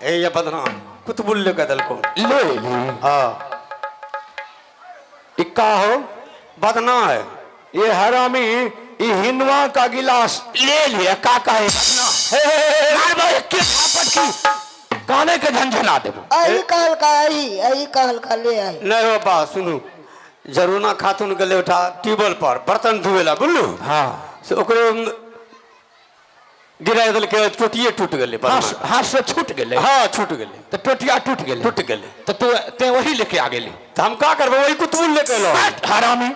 हे ये बदना कुतबुल लेके देलको। ले ली। हाँ। इक्का हो। बदना है। ये हरामी ई हिनवा का गिलास ले लिया, का कहे मारबो एक थापट की काने के झंझना देबो। अही कहल का, अही अही कहल का ले आई। नहीं हो बा, सुनू, जरूना खातून गेले उठा ट्यूबवेल पर बर्तन धोएला, बुझलू? हाँ। से ओकरे गिरा देलकै, टोटिए टूट गेलै। हाथ हाथ से छूट गेलै। हाँ, छूट गेलै। तऽ टोटिया टूट गेलै। टूट गेलै। तऽ तू ते वही लेके आ गेली। तऽ हम का करबै, वही कुतुल लेके एलहुँ। हट, हरामी।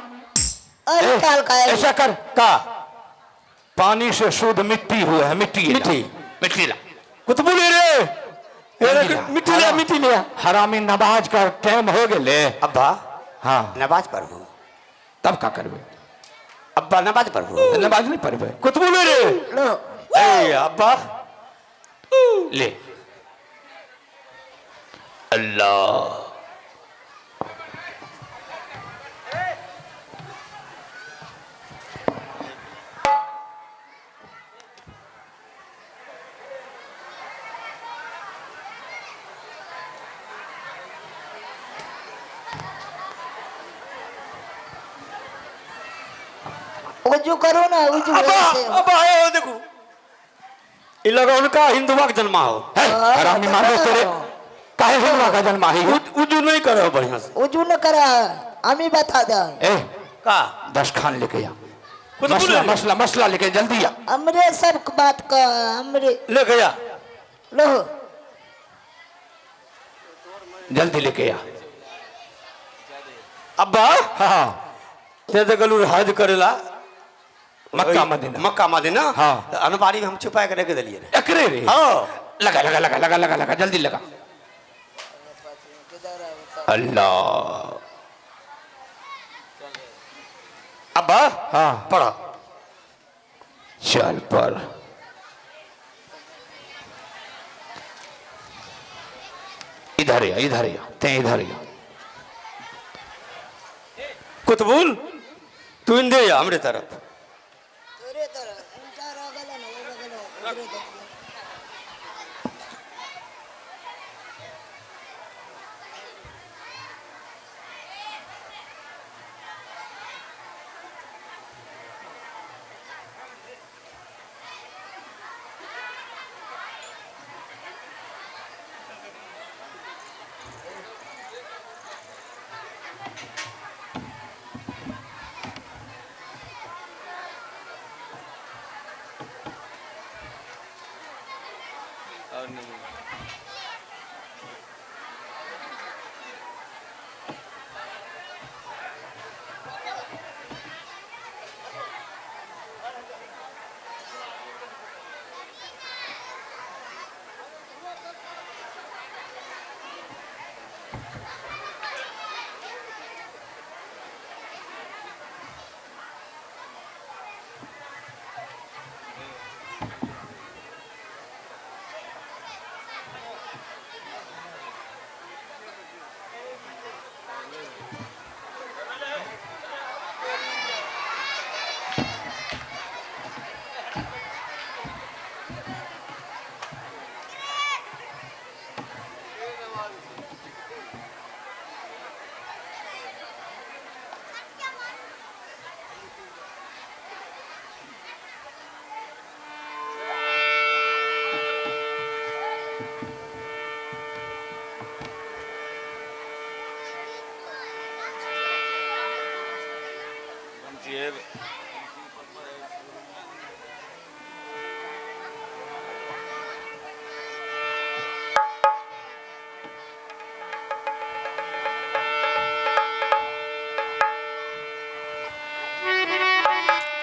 अही कहल का अही। ऐसा कर। का? पानी से शुद्ध मिट्टी हुआ है, मिट्टी ला। मिट्टी। मिट्टी ला। कुतुल रे ए रे, मिट्टी ले, मिट्टी ले। हरामी, नमाज का टाइम हो गेले। अब्बा। हाँ। नमाज पढ़ू। तब का करबे? अब्बा, नमाज पढ़ू। नमाज नहीं पढ़बे? कुतुल रे। लो। ए अब्बा। ले, अल्लाह। उजू करो ना, उजू। अब्बा। ऐसे। अब्बा, ए देखो, ई लगा उनका हिंदुआ के जन्मा हो। है हरामी, मारो तेरे काहे हिंदुआ का जन्म आई? उजू नहीं करो बढ़िया से। उजू न करा, हम ही बता दे। ए। का? 10 खान लेके आ। कुतुल मसला रे। मसला मसला लेके जल्दी आ। हमरे सब बात का हमरे। लेके आ। लो। जल्दी लेके आ। अब्बा। हाँ। ते तो गलू हज करेला। Mecca Medina. Mecca Medina. हाँ। तो अलमारी में हम छुपा के रख दिलिए रे। एकरे रे? हाँ। लगा लगा लगा लगा लगा लगा, जल्दी लगा। अल्लाह। अब्बा। हाँ। पढ़ो। चल पर। इधर आ, इधर आ, ते इधर आ। कुतबुल, तू इंदे आ हमरे तरफ। तोरे तरह उल्टा रह गेल ना, ओ रह गेल, उधरे देख।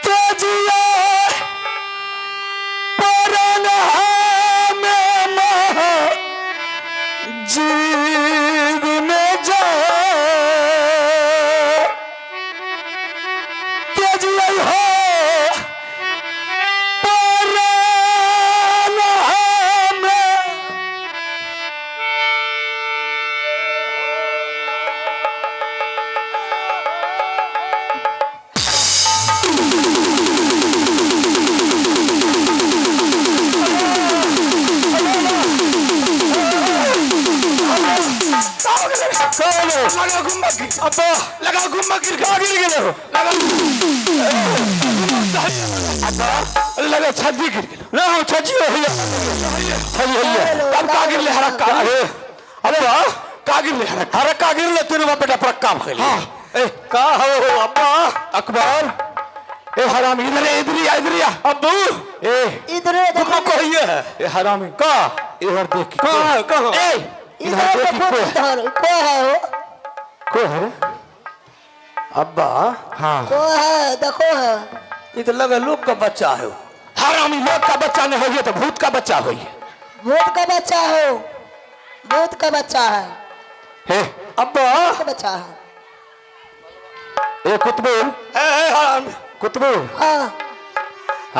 तेजिया परन हमें मह जीव में जा, तेजिया लगा गुम्बा गिर अब्बा लगा गुम्बा गिर का गिर गेलो लगा अब्बा लगा छज्जी गिर गेलो ना हो छजी होइया छजी होइया तब का गिरले हरक्का अरे अरे वाह का गिरले हरक्का हरक्का गिरले तीनों बाप बेटा परक्का भइल हाँ ए का हो अब्बा अकबर ए हरामी इधर इधर आ इधर आ अब्बू ए इधर तुमको कहिए है ए हरामी का इधर देख कहाँ कहाँ ए इधर इधर देख देखो को इधर को है हो को है रे अब्बा हाँ को है देखो है ये तो लगे लोग का बच्चा है हरामी लोग का बच्चा नहीं होइए तो भूत का बच्चा होइए भूत का बच्चा हो भूत का बच्चा है हे अब्बा का बच्चा है ए कुतुबुल ए ए हरामी कुतुबुल हाँ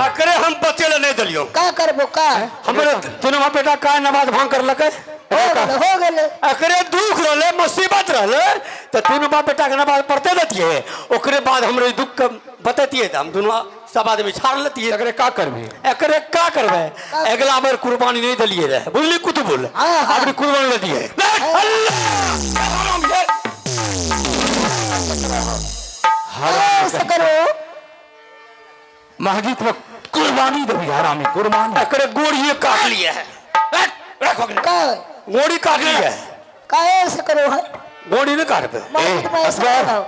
आकरे हम बचे ले नहीं दिलियो का करबो का हमरे तीनों बाप बेटा का नमाज भांग कर लके हो गेले हो गेले एकरे दुख रहले मुसीबत रहले तो तीनों बाप बेटा के नमाज पढ़ते रहतिए ओकरे बाद हमरे दुख के बतैतिए तो हम दोनों सब आदमी छाड़ लेतिए एकरे का करबी एकरे का करबे अगला बेर कुर्बानी नहीं दिलिए रहे बुझली कुतुबुल हाँ, हाँ। अबरी कुर्बानी ले दिए ऐसे करो मस्जिद में कुर्बानी देबी हरामी कुर्बानी एकरे गोड़िए काट लिए है रखो के का गोड़ी काट लिए है का ऐसे करो है गोड़ी नहीं काटबे मस्जिद में ऐसे अकबर करो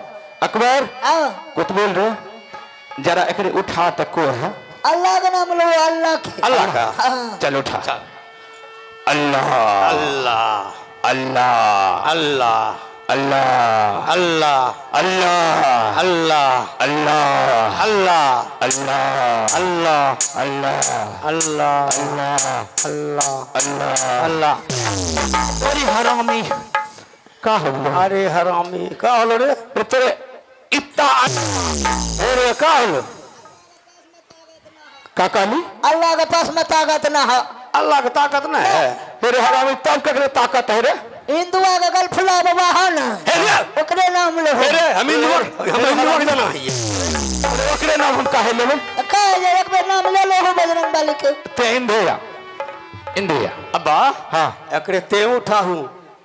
अकबर हाँ कुतुबुल रे जरा एकरे उठा तक को है अल्लाह का नाम लो अल्लाह के अल्लाह का हाँ चल उठा अल्लाह अल्लाह अल्लाह अल्लाह अल्लाह अल्लाह अल्लाह अल्लाह अल्लाह अल्लाह अल्लाह अल्लाह अल्लाह अल्लाह अल्लाह अल्लाह अल्लाह अल्लाह अरे हरामी का हो गेलो अरे हरामी का होलो रे अरे तेरे इतना अरे का होलो का कहली अल्लाह के पास में ताकत ना है अल्लाह के ताकत ना है अरे हरामी तब ककरे ताकत है रे हिंदुआ के गल फुला बाबा है ना हे रे ओकरे नाम लो हे रे हम हिंदुआ हम हिंदुआ के जाना है अरे ओकरे नाम हम काहे लेबै का जे एक बेर नाम ले लो हो बजरंग बली के ते इंदिया इंदिया अब्बा हाँ एकरे ते उठाहू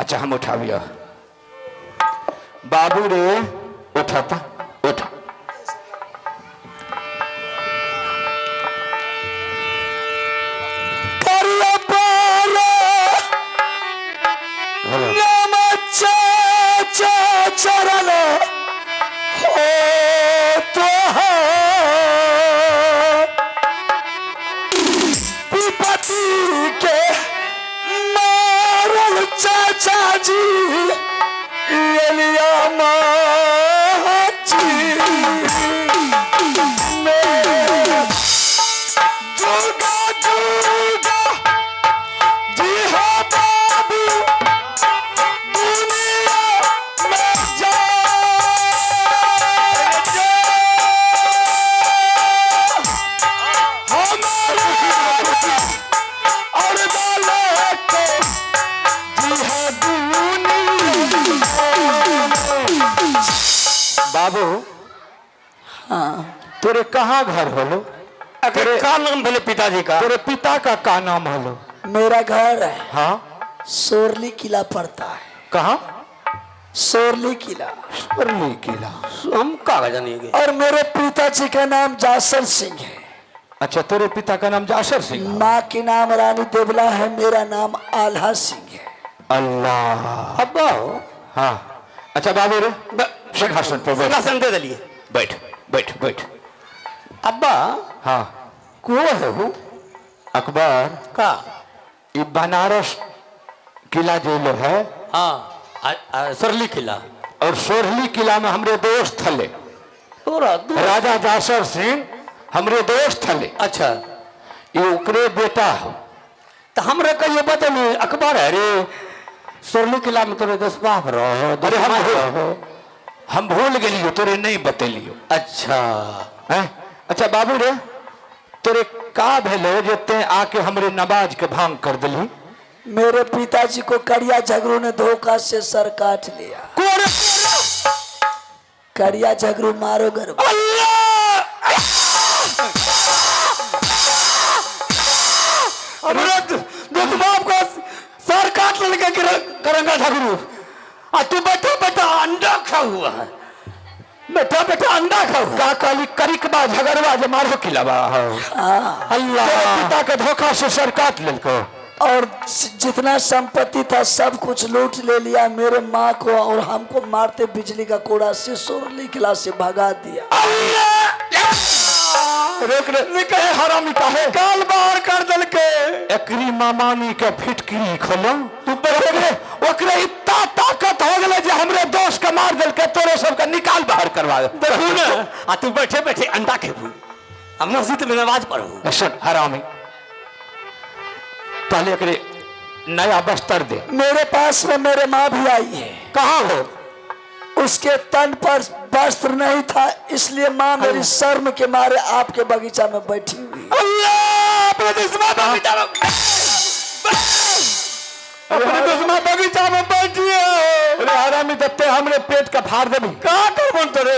अच्छा हम उठाबियो बाबू रे उठाता उठा चरण हो तो विपत्ति के मारल चाचा जी एलिया माची मेरे जुगा जुगा जी हाँ बाबू दुनिया में जा हमारा और बालक जी हाँ दुनिया बाबू तोरे कहाँ घर होलो अरे का नाम भेले पिताजी का तोरे पिता का का नाम होलो मेरा घर है हाँ सोरली किला पड़ता है कहाँ सोरली किला सोरली किला हम का जानिए और मेरे पिताजी का नाम जासर सिंह है अच्छा तेरे पिता का नाम जासर सिंह है। माँ के नाम रानी देवला है मेरा नाम आल्हा सिंह है अल्लाह अब्बा हाँ अच्छा बाबू रे सिंहासन पर बैठ सिंहासन दे दिलिए बैठ बैठ बैठ अब्बा हाँ को है हूँ अकबर का ये बनारस किला जो लो है हाँ सरली किला और सोरली किला में हमरे दोस्त थले तोरा दू राजा जासर सिंह हमरे दोस्त थले अच्छा ये ओकरे बेटा हो तो हमरे कहियो बतली अकबर है रे सोरली किला में तोरे दस बाप रहो अरे हम दस रहो हम भूल गेलियो तोरे नहीं बतेलियो अच्छा हैं अच्छा बाबू रे तोरे का भेलो जे ते आके हमरे नमाज के भांग कर दिली मेरे पिताजी को करिया झगड़ू ने धोखा से सर काट लिया कोरे करिया झगड़ू मारो गरबा हमरे दस बाप का सर काट लेके करंगा ठाकुर आ तू बैठा बैठा अंडा खा हुआ है, बैठा बैठा अंडा खा हुआ। का कहली करिकबा झगड़वा जे मारो खिलावा हो। अल्लाह। तोरे पिता के धोखा से सर काट लेलको। और जितना संपत्ति था सब कुछ लूट ले लिया। मेरे माँ को और हमको मारते बिजली का कोड़ा से सुरली किला से भगा दिया। रोक रे निकले हरामी काहे काल बाहर कर दलके। एकरी मामानी के फिटकरी खोलो तू ओकरे ओकरे इतना ताकत हो गेलै जे हमरे दोस्त के मार देलके, तोरे सबके निकाल बाहर करवा दे। देखू ने, आ तू बैठे बैठे अंडा खेबू आ मस्जिद में नमाज पढ़ू। सुन हरामी, पहले एकरे नया बस्तर दे। मेरे पास में मेरे माँ भी आई है। कहाँ हो? उसके तन पर वस्त्र नहीं था, इसलिए माँ मेरी शर्म के मारे आपके बगीचा में बैठी हुई। अल्लाह, अपने दुश्मन बगीचा में, अपने दुश्मन बगीचा में बैठी है। अरे हरामी दत्ते हमरे पेट का फाड़ देबी। का करबन तोरे?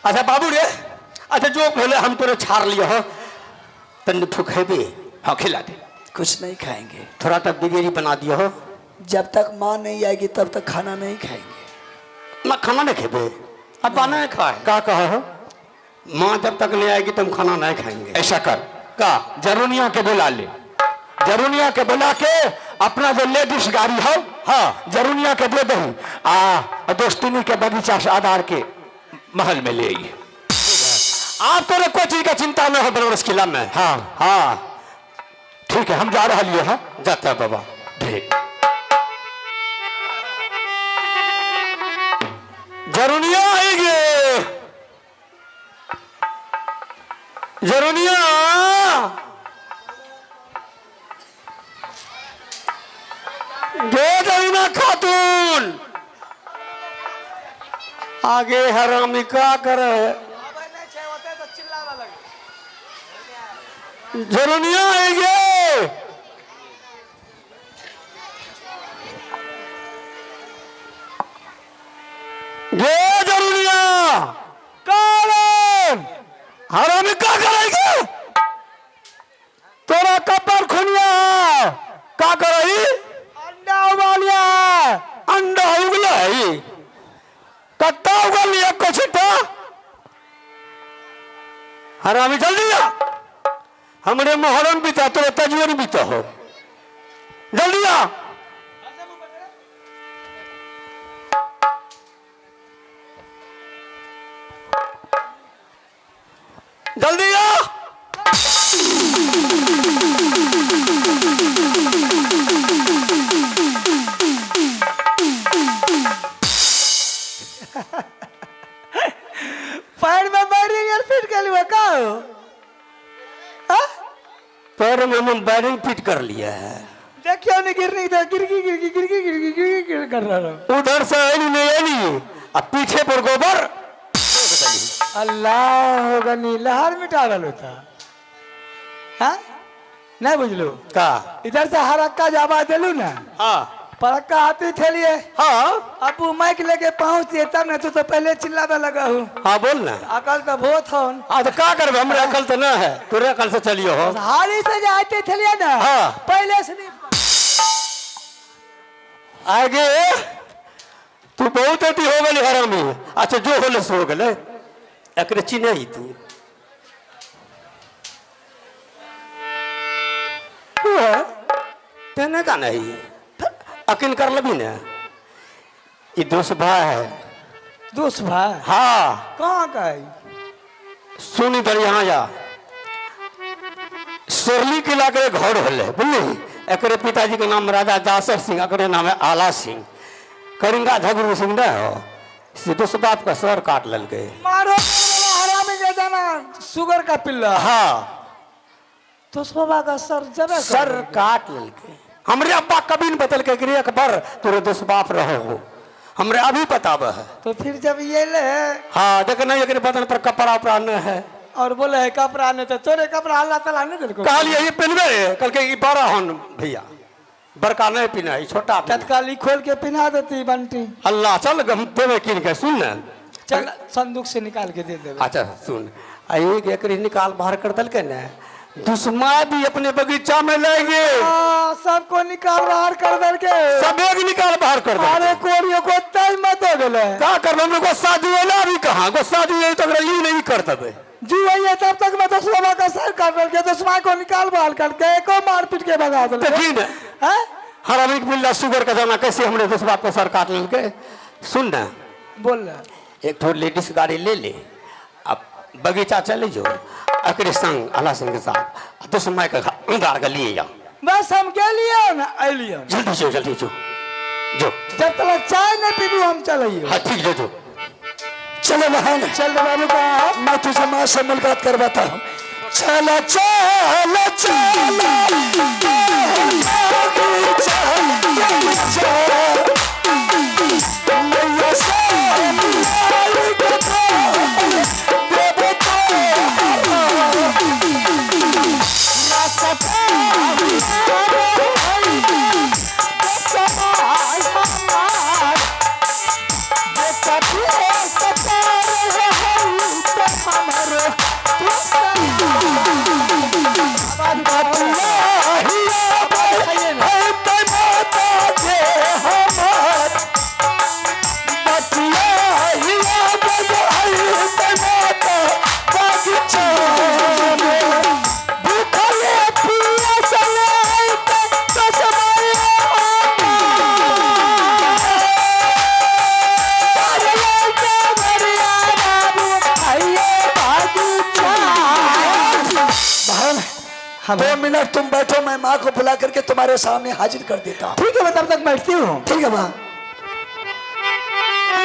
अच्छा बाबू रे, अच्छा जो बोले हम तोरे छाड़ लियो हो, तन ठुकेबे। हाँ खिला दे। कुछ नहीं खाएंगे। थोड़ा तक बिरयानी बना दियो हो। जब तक माँ नहीं आएगी तब तक खाना नहीं खाएंगे। मैं खाना नहीं खेबे, अब खाना नहीं खाए। का कहो हो? माँ जब तक नहीं आएगी तुम खाना नहीं खाएंगे। ऐसा कर का जरूनिया के बुला ले, जरूनिया के बुला के अपना जो लेडीज गाड़ी हो, हाँ जरूनिया के दे दही आ दोस्तिनी के बगीचा से आधार के महल में ले आई। आप तो कोई चीज का चिंता न हो बनारस किला में। हाँ हाँ ठीक है, हम जा रहा लिए हैं। जाता है बाबा। ठीक। जरूनिया आएंगे, जरूनिया गे जरीना खातून आगे हरामी का करे। जरूनिया आएंगे, गे जरूनिया कारण हरामी का करेंगे तोरा कब्बर खुनिया का करही? अंडा उबालिया। अंडा उगला है, कत्ता उगल लिया कुछ हरामी जल्दी आ, हमरे मोहरम बीता तोरे तजवर बीता हो, जल्दी आ। जल्दी आ। पैर में बैरिंग यार फिट कर लिया का हो? हाँ? पैर में हम बैरिंग फिट कर लिया है। देखियो नहीं गिरनी तो गिर गिर गिर गिर गिर गिर गिर गिर कर रहा हूँ। उधर से आई नहीं आई आ पीछे पर गोबर। अल्लाह होगा नी लहर मिटा रहा होता। हाँ नहीं बुझलू का इधर से हरक्का जावा दिलू ना, हाँ परक्का हाथी ठेलिए। हाँ अब वो माइक लेके पहुँचिए तब ना, तू तो पहले चिल्लावे लगा हूँ। हाँ बोल ना। अकल तो बहुत हो। हाँ तो का करबे, हमरे अकल तो ना है, तोरे अकल से चलियो हो। हाली से जाते ठेलिए ना। हाँ। पहले से नहीं। आगे तू बहुत अति हो गई हरामी। अच्छा जो होले सो हो गए, एकरे चिन्ह ही तू तेने का नहीं अकिन कर लबी ने, ये दोस्त भाई है। दोस्त भाई? हाँ। कहाँ का है? सुन इधर यहाँ जा, सोरली किला के घर होले बुझली। एकरे पिताजी के नाम राजा जासर सिंह, एकरे नाम है आला सिंह। करिंगा झगड़ू सिंह ना हो, से दोस्त बाप का सर काट ललके। मारो हरामी के जाना शुगर का पिल्ला। हाँ दोस्त बाबा का सर जबे सर काट ललके। हमरे अब्बा कभी नहीं बतल के गिरे अकबर तोरे दोस्त बाप रहो हो, हमरे अभी बतावे है। तो फिर जब ये ले हाँ देख नहीं एकरे बदन पर कपड़ा उपड़ा न है और बोले है कपड़ा नहीं तो तोरे कपड़ा अल्लाह ताला नहीं दिलको। कहलिए ये पहनबे रे, कल के ई बड़ा हन भैया, बड़का नहीं पीना है, छोटा पीना। तत्काल ही खोल के पिना देती बंटी। अल्लाह चल हम देवे किन के, सुन ना चल संदूक से निकाल के दे देवे। अच्छा सुन, आ एक एकरी निकाल बाहर कर दल के ने दुश्मन भी अपने बगीचा में लेंगे। सबको निकाल बाहर कर दल के, सब एक निकाल बाहर कर दल। अरे कोरियो को गेलै? का करबै हमरो गुस्सा दिएला अभी कहाँ गुस्सा दिए तो ओकरा you नहीं कर देबै। जी वही है, तब तक मैं दसवा का सर काट के दसवा को निकाल बाल करके एको मार पीट के भगा देलकै। देखी ने। हैं? हरामी के बिल्ला सुगर का दाना कैसे हमरे दस बाप का सर काट लेलकै। सुन ना। बोल ना। एक ठो लेडीज गाड़ी ले ले, अब बगीचा चले जो अकरे संग अल्लाह सिंह के साथ दुश्मन के उधार के लिए जाओ। बस हम गेलियै ना अलियै। जल्दी जो, जल्दी जो, जो। जब तक चाय नहीं पीबू हम चलिए। हाँ ठीक जो, जो। चलो बहन। चल बाबू का। मैं तुझे माँ से मुलाकात करवाता हूँ। चलो चलो चलो दो मिनट तुम बैठो, मैं माँ को बुला करके तुम्हारे सामने हाजिर कर देता हूँ। ठीक है, मैं तब तक बैठती हूँ। ठीक है माँ।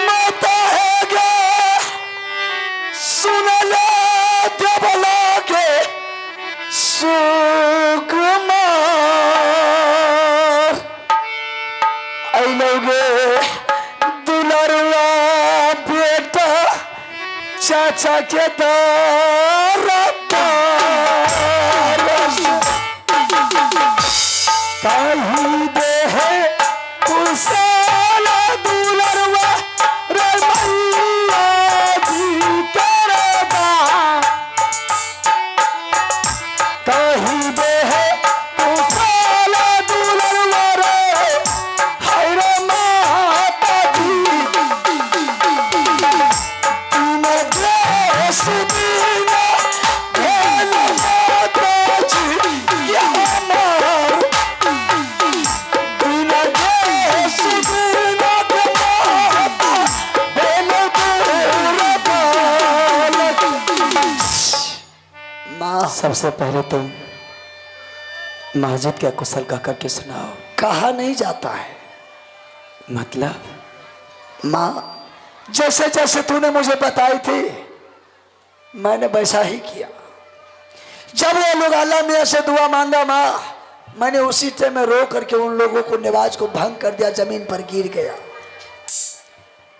माता है गे, सुन ले देवला के सुकुमार, अइलोगे दुलरुआ बेटा चाचा के दर कहीं दे है कुशल दुलरुआ रे मैया जी करदा, कहीं दे है कुशल दुलरुआ रे हाय रे माता जी, तीन देश दीना भेल माता जी ये हमार, तीन देश दीना के माता भेल दूर बालक। माँ सबसे पहले तुम मस्जिद का कुशल गा करके सुनाओ। कहा नहीं जाता है। मतलब? माँ जैसे जैसे तूने मुझे बताई थी मैंने वैसा ही किया। जब वो लोग अल्लाह मियाँ से दुआ मांगा माँ, मैंने उसी टाइम में रो करके उन लोगों को निवाज को भंग कर दिया, जमीन पर गिर गया।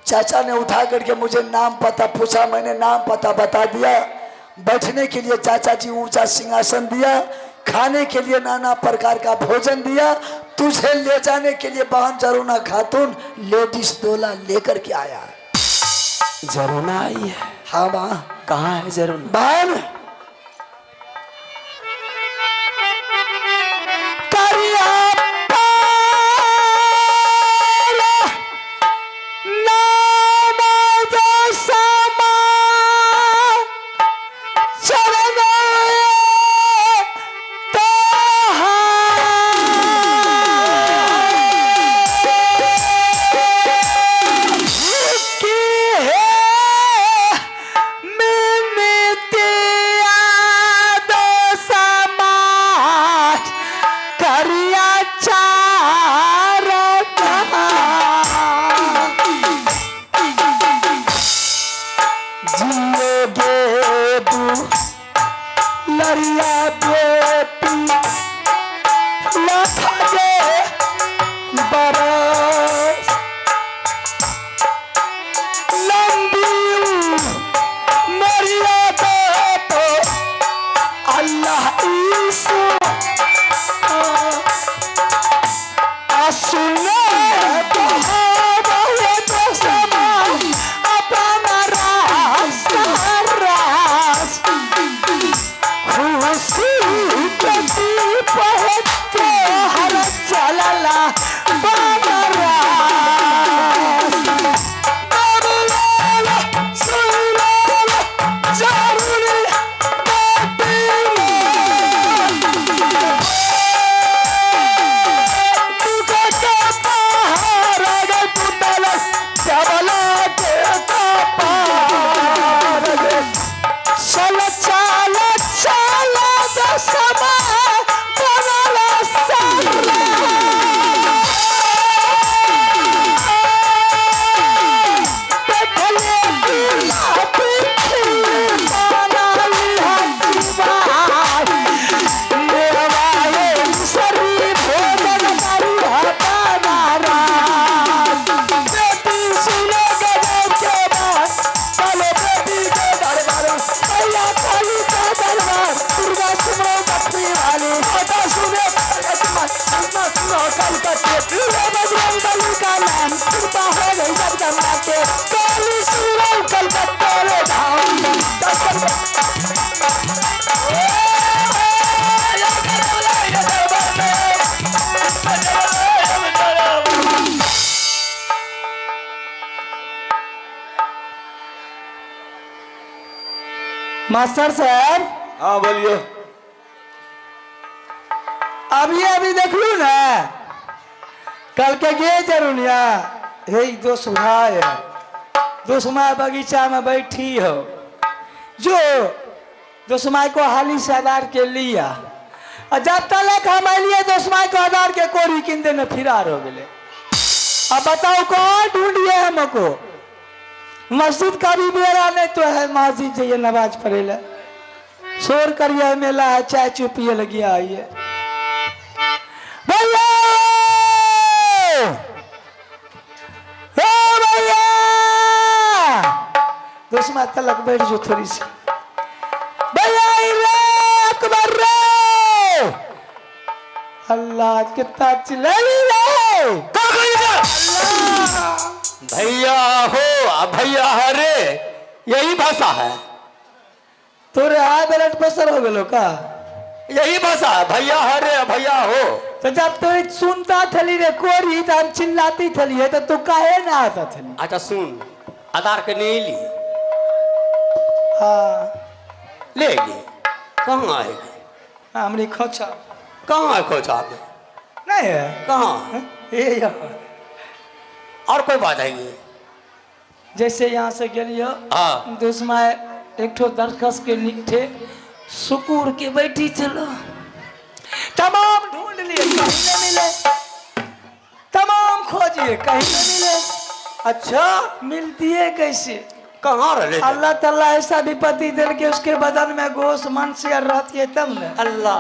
चाचा ने उठा करके मुझे नाम पता पूछा, मैंने नाम पता बता दिया। बैठने के लिए चाचा जी ऊंचा सिंहासन दिया, खाने के लिए नाना प्रकार का भोजन दिया, तुझे ले जाने के लिए बहन जरूना खातून लेडीज दोला लेकर के आया। जरूना आई है? हाँ माँ। कहाँ है जरूना? बहन करिया नाम समा चरण लरिया बेटी लाथा जे बरस लंबी मरिया तो अल्लाह ईसु सुने अपना रास रास खुशी के दीप तो हर चलला बाबरास। मास्टर साहब। हाँ बोलिए। अभी अभी देख लू ना, कल के गे जरूनिया हे दोस्त भाई है, दोस्त माँ बगीचा में बैठी हो, जो दोस्त माई को हाली से आधार के लिया, और जब तलक हम अलिए दोस्त माई को आधार के कोरी किन देने फिरार हो गए। अब बताओ कौन ढूंढिए हमको? मस्जिद का भी बेरा नहीं तो है, मस्जिद जाइए नमाज पढ़े ला, शोर करिए मेला है, चाय चू पिए लगी आइए। भैया ओ भैया, दोस्त माँ तलक बैठ जो थोड़ी सी। भैया रे अकबर रे, अल्लाह कितना चिल्लाई रे। भैया हो भैया हरे, यही भाषा है। तोरे हाई ब्लड प्रेशर हो गेलो का? यही भाषा है, भैया हरे भैया हो। तो जब तू सुनता थली रे कोरी तो हम चिल्लाती थली है, तो तू काहे ना आता थली? अच्छा सुन, आधार के नहीं ली। हाँ ले ली। कहाँ आएगी? हमरी खोचा। कहाँ है खोचा में? नहीं है। कहाँ? ये यहाँ। और कोई बात आएगी? जैसे यहाँ से गेलियो। हाँ। दुश्मन एक ठो दरखस के नीचे सुकूर के बैठी चलो, तमाम ढूंढ लिए कहीं नहीं मिले, तमाम खोजिए कहीं नहीं मिले। अच्छा मिलती है कैसे? कहाँ रहे? अल्लाह ताला ऐसा विपत्ति दिल के उसके बदन में गोश मांस रहती है तब न। अल्लाह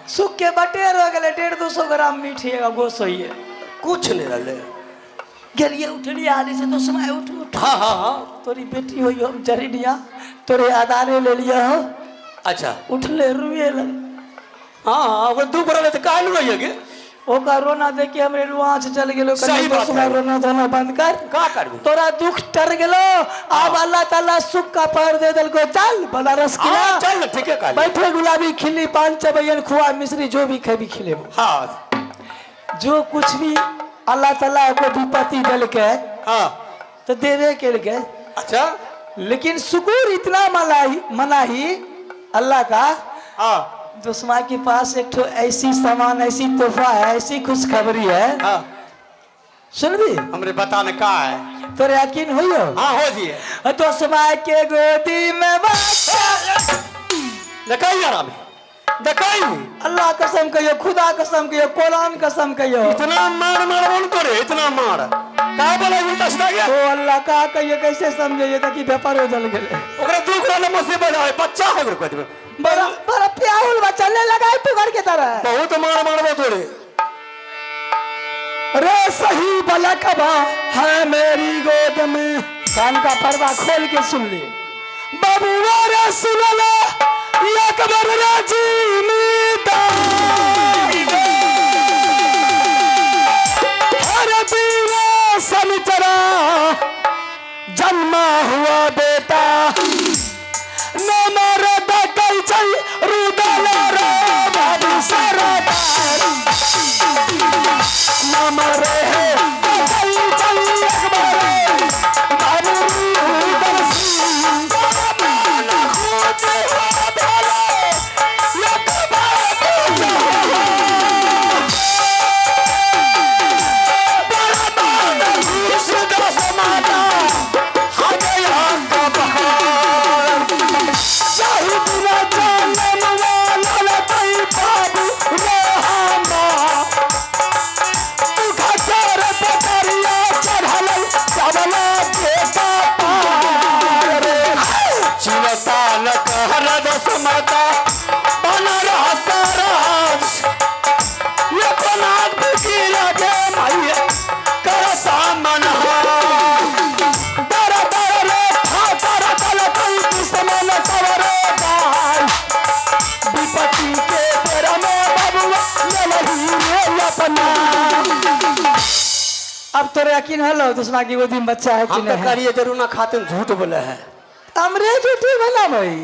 सूख के बटेर हो गए, 150-200 ग्राम मीठ है गोश होइए, कुछ नहीं रहे। गेलिए उठलिए हाली से तो समय उठ उठ। हाँ हाँ हाँ तोरी बेटी हो हम जरीडिया, तोरे आधारे ले लिया हो। अच्छा उठले रुए लगे। हाँ हाँ वो दू बरल तो काहे रोइए गे? ओका रोना देख के हमरे रुआच चल गेलो। सही बात है। रोना धोना बंद कर, का करबी? तोरा दुख टर गेलो, अब अल्लाह ताला सुख का पहर दे देलको। चल बनारस किला चल, ठीक है काली। बैठे गुलाबी खिल्ली पान चबैयन खुआ मिश्री जो भी खेबी खिलेबो। हाँ जो कुछ भी अल्लाह ताला को विपत्ति दिल के हाँ तो देवे के लिए। अच्छा लेकिन सुकूर इतना मनाही मनाही अल्लाह का। हाँ दुश्मन के पास एक ठो ऐसी सामान, ऐसी तोहफा है, ऐसी खुशखबरी है। हाँ सुन भी हमरे बता न का है, तोरे यकीन होइयो? हाँ हो जी। दुश्मन के गोदी में बच्चा देखाई यार हमें देखाई। अल्लाह कसम कहियो, खुदा कसम कहियो, कुरान कसम कहियो, इतना मार मार बोल करे, इतना मार का बोला उल्टा सीधा गया। ओ अल्लाह का कहियो कैसे समझिए ताकि व्यापार हो जल गेले। ओकरा दुख रहले मुसीबत है, बच्चा है ओकरा गोदी में। बड़ा बड़ा प्याउल बच्चा ले लगाए तू घर के तरह। बहुत मार मारबो तोरे। रे सही बलकबा है मेरी गोद में, कान का पर्दा खोल के सुन ले बबुआ रे सुन ले अकबर राजी हर बीरा सनिचरा जन्मा हुआ बेटा, न मरद कैचई रुदल रे बाबू सरदार, न मरे है कैचई अकबर बाबू रुदल सिंह। अब तोरे यकीन हलो दुश्मन की गोदी में बच्चा है कि हम तो नहीं? करिए जरूर ना खाते झूठ बोले है। हमरे झूठी बोला भाई।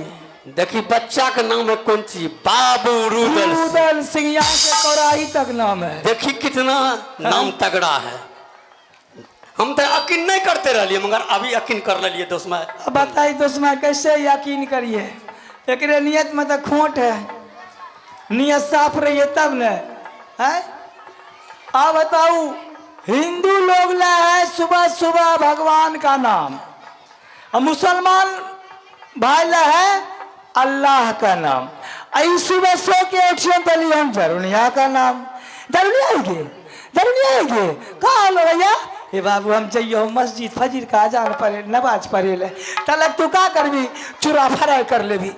देखी बच्चा का नाम है कौन चीज? बाबू रुदल। रुदल सिंह, यहाँ से कोराही तक नाम है। देखी कितना नाम तगड़ा है। हम तो यकीन नहीं करते रहिए, मगर अभी यकीन कर लिए दोस्त। अब बताइए दोस्त कैसे यकीन करिए? एकरे नियत में तो खोट है, नियत साफ रहिए तब ने है। आ बताऊ, हिंदू लोग ला है सुबह सुबह भगवान का नाम, और मुसलमान भाई ला है अल्लाह का नाम। आई सुबह सो के उठियो तो लिए हम जरुनिया का नाम। जरुनिया आएंगे, जरुनिया आएंगे, कहाँ लो भैया? हे बाबू हम जइयो मस्जिद, फजीर का अजान पढ़े, नमाज पढ़े ले। तलक तू का करबी? चूरा फ्राई कर लेबी,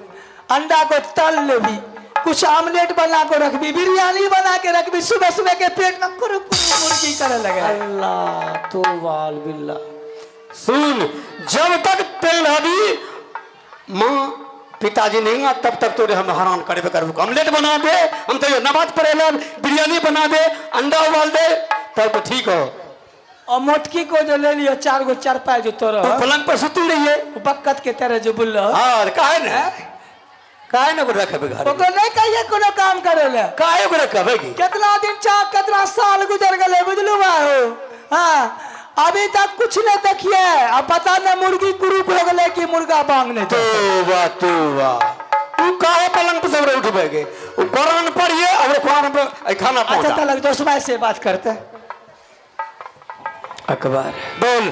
अंडा को तल लेबी, कुछ आमलेट बना को रखबी, बिरयानी बना के रखबी। सुबह सुबह के पेट में कुरु कुरु मुर्गी करे लगे। अल्लाह तो वाल बिल्ला। सुन, जब तक तेल अभी माँ पिताजी नहीं आ तब तक तोरे हम हैरान करबे करबो। ऑमलेट बना दे, हम तो नमाज पढ़े ले, बिरयानी बना दे, अंडा उबाल दे, तब तो ठीक हो। और मोटकी को जो ले लियो 4 गो 4 पाए जो तोरो तू पलंग पर सुती रही है बक्कत के तरह जो बोल रहो। हाँ, काहे ने, काहे ने रखबे घर? ओकरा नहीं कहिए कोनो काम करे ले। काहे को रखबे की? कितना दिन चाह कितना साल गुजर गए बुझलू बाहो। हाँ, अभी तक कुछ नहीं देखिए। अब पता नहीं मुर्गी कुरुक हो गए कि मुर्गा बांग नहीं। तोबा तोबा, तू काहे पलंग पर सब उठबे के? वो कुरान पढ़िए और कुरान पर खाना पहुंचा। अच्छा तलक दोस्त भाई से बात करते हैं। अकबर बोल।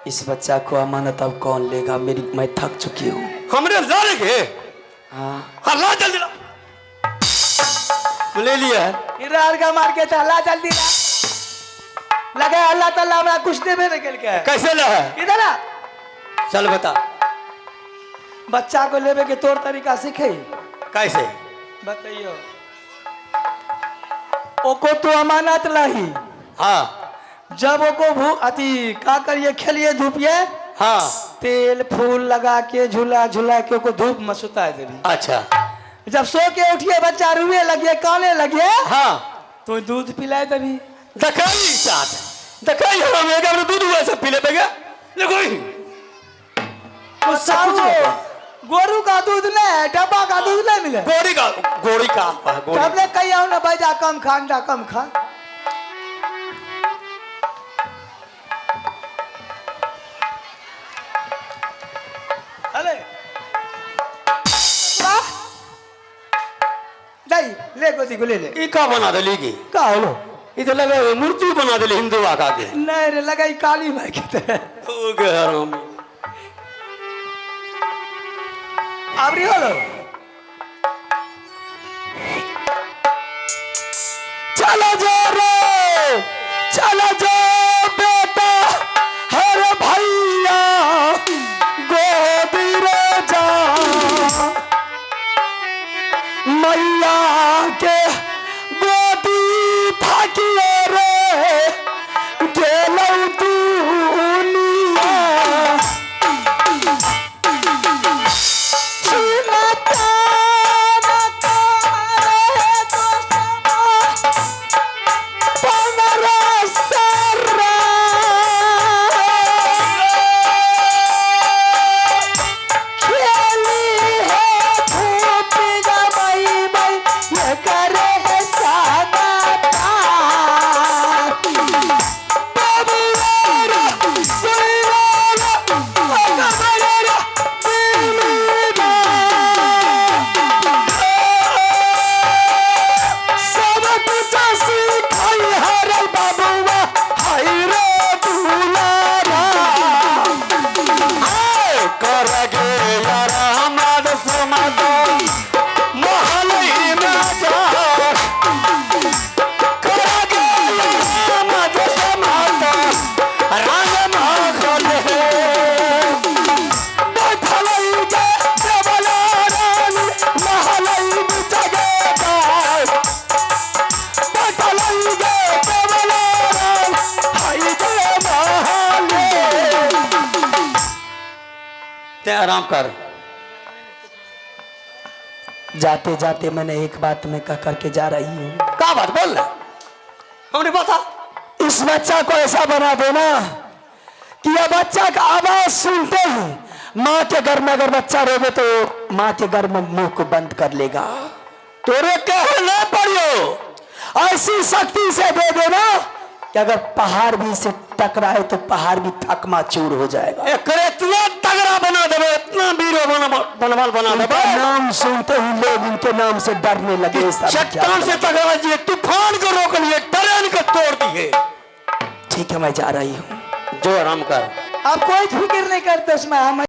इस बच्चा को अमानत अब कौन लेगा? मेरी मैं थक चुकी हूँ। हमने ला लेंगे। हाँ हाँ ला जल्दी ला। ले लिया है। इरार का मार के ला जल्दी ला। लगे अल्लाह ताला हमरा कुछ देबे नहीं केलकै है। कैसे ला है? इधर आ। चल बता। बच्चा को लेबे के तौर तरीका सीखे। कैसे? बताइयो। ओको तो अमानत लाही। हाँ। जब ओको भू अति का करिए खेलिए धूपिए। हाँ। तेल फूल लगा के झूला झूला के ओको धूप में सुता देबी। अच्छा। जब सो के उठिए बच्चा रुए लगिए काने लगिए। हाँ। तो दूध पिलाए देबी। दखाई साथ दखाई हम एक बार दूध हुआ सब पी लेबे देखो ही। गोरू का दूध नहीं, डब्बा का दूध नहीं मिले। गोरी का, गोरी का, गोरी। तब ले कहीं आओ ना भाई, कम खा अंडा कम खा। अरे नहीं ले गोदी को ले ले। ई का बना देली की? का होलो? ई तो लगे मूर्ति बना देली हिंदू आका के। नहीं रे लगाई काली माई के तरह। ओ गे हरामी। आवरी होलो। चलो जा रे, चलो जा बेटा, हर भैया गोदी रे जा, मैया के गोदी थाकिए रे गेलौ दुनिया। आराम कर। जाते जाते मैंने एक बात में कह करके जा रही हूँ। क्या बात बोल रहे? हमने बता। इस बच्चा को ऐसा बना देना कि यह बच्चा का आवाज सुनते ही माँ के घर में अगर बच्चा रोवे तो माँ के घर में मुंह को बंद कर लेगा। तोरे कहने पड़ियो ऐसी शक्ति से दे देना कि अगर पहाड़ भी इसे टकराए तो पहाड़ भी थकमा चूर हो जाएगा। एकरे इतना तगड़ा बना देबे, इतना इतना वीर बनवाल बना उनका देबे नाम सुनते ही लोग उनके नाम से डरने लगे। ऐसा भी क्या चट्टान से टकरा दिए, तूफान को रोक लिए, ट्रेन को तोड़ दिए। ठीक है, मैं जा रही हूँ। जो आराम कर। आप कोई फिक्र नहीं करते उसमें हम।